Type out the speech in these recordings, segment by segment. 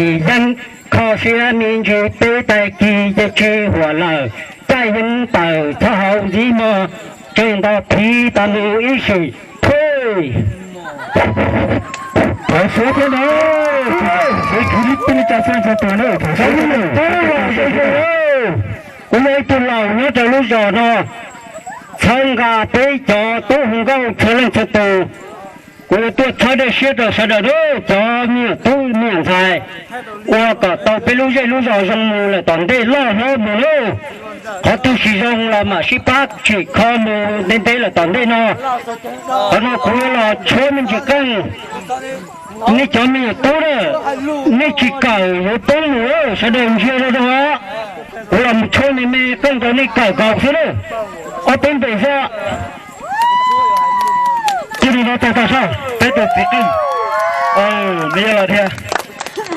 Yeeb kho siab me ntsis peb tag kis ces tsis huam lawm, caij yeeb tawm txhob hauv ntxiv mog, tseem nto phiv tas mus ib sim thuj. Thov suav thiab na, suav khwv li pij li cas xwb txog tus na, thov suav thiab na. Kuv yog ib tug laus nyob rau lub zos no, txhawb nqa peb cov tub hu nkauj txhua leej txhua tus. Kuv yuav tuaj txhawb dej siab rau sawv daws na, cov me nyuam tub me nyuam ntxhais, ua kom tau peb lub zej lub zos zoo mus lawm tom ntej loj hlob mus na. Qhov twg tsis zoo los mam sib pab tsim kho mus ntev ntev lawm tom ntej no. Qhov no kuv yuav los tshuab me ntsis qeej. Nej cov me nyuam tub na, nej tsis kawm yuav poob mus, sawv daws ntsia zoo zoo os. Kuv los mus tshuab me me qeej rau nej kawm kaus xwb na. Ob peb npe xwb. Cia li no tag tag soj peb tus txiv qeej, nws yog los dhia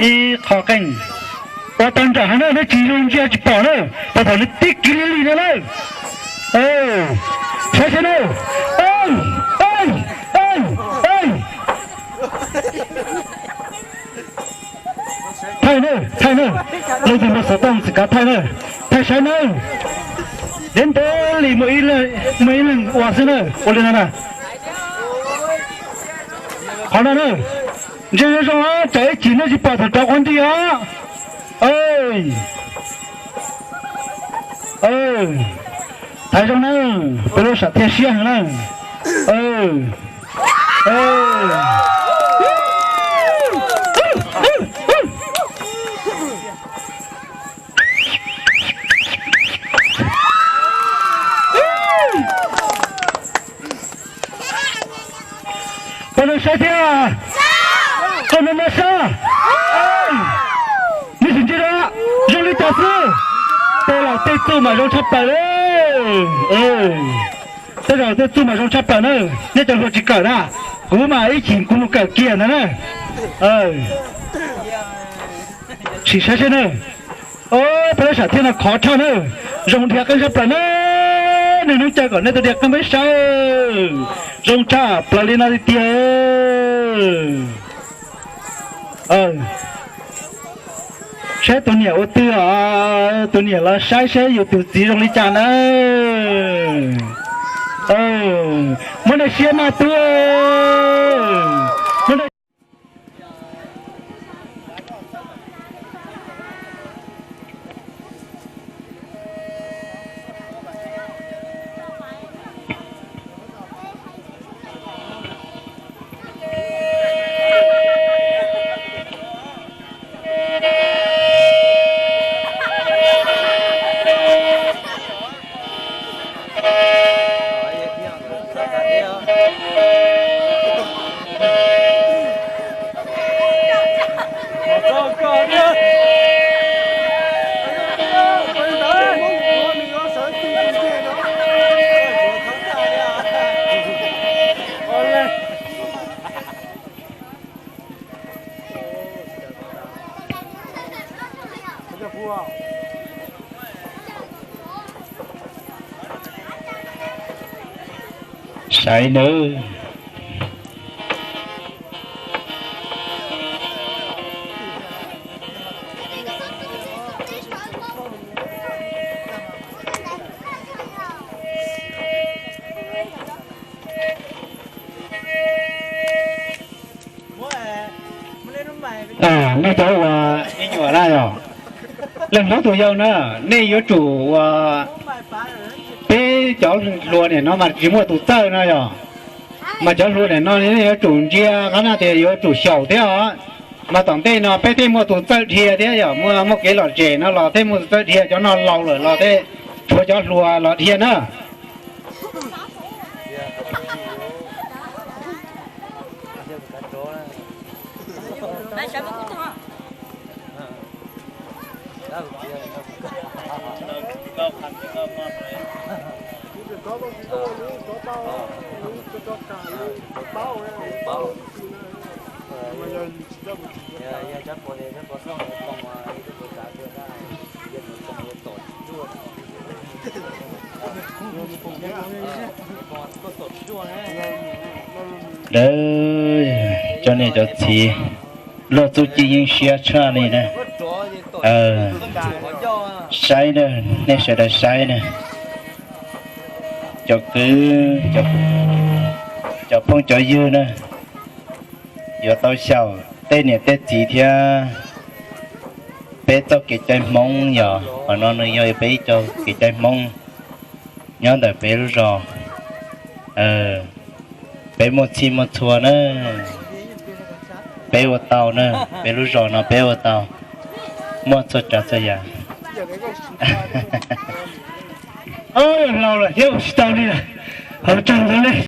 ib qho qeej ua tau nram heev na, nej tsis zoo ntsia tsis pom na, tau thaum nws tib kiv li li no na. Saib seb na. Thaij na, thaij na, leej twg muaj xov tooj txim kav thaij na, thaij saib na. Ntev ntev li muaj ib leeg ua xwb na, ua li no na. Qhov no na, ntsia zoo zoo tsam ib chim nej tsis pom thaum rov qhov nti os. Thaij zoo na, peb lub sam thiaj siab heev na. Peb no saib thiab, qhov no no sab. Nej sim ntsia zoo li cas xwb, tej laus tej txuj mas zoo tshaj plaws li. Tej laus tej txuj mas zoo tshaj plaws na. Nej cov hluas tsis kawm na, kuv mas ib chim kuv mus kawm kiag ntag na. Sim saib seb na. Peb lub sam thiaj no khov tshaj na, zoo dhia qeej tshaj plaws na. Niaj hnub caw kom nej tuaj dhia qeej peb saib, zoo tshaj plaws li no tiag tiag. Saib tus niam ua twg os, tus niam los saib saib yus tus txiv zoo li cas na. Muab nej siab maj tuaj. Saib nawb. Nej cov uas me nyuam na yog, leej hlob tus yau na, nej yuav tsum uas, peb cov hluas niam no mas tsis muaj tus txawj no yog, mas cov hluas niam no nej yuav tsum ntsia qhov no tias yuav tsum xyaum thiab os. Mas tom ntej no peb thiaj muaj tus txawj dhia thiab yog, muaj muaj kev lom zem no los thiaj muaj tus txawj dhia, cov no laus lawm los thiaj tshuav cov hluas los dhia na. Lawv cov niam cov txiv Luag txuj ci yeej siab tshaj li na. Saib na, nej sawv daws saib na, cov kwv, cov phooj cov ywg na, yuav tau xyaum tej niam tej txiv thiab peb txoj kev cai Hmoob yog qhov no nws yog peb ib co kev cai Hmoob nyob ntawm peb lub zos. Peb muaj txhij muaj txhua na, peb ua tau na, peb lub zos no peb ua tau, muaj txhua tsav txhua yam. Laus lawm thiab ua tsis tau li lawm, hauv tsaug ntawd li.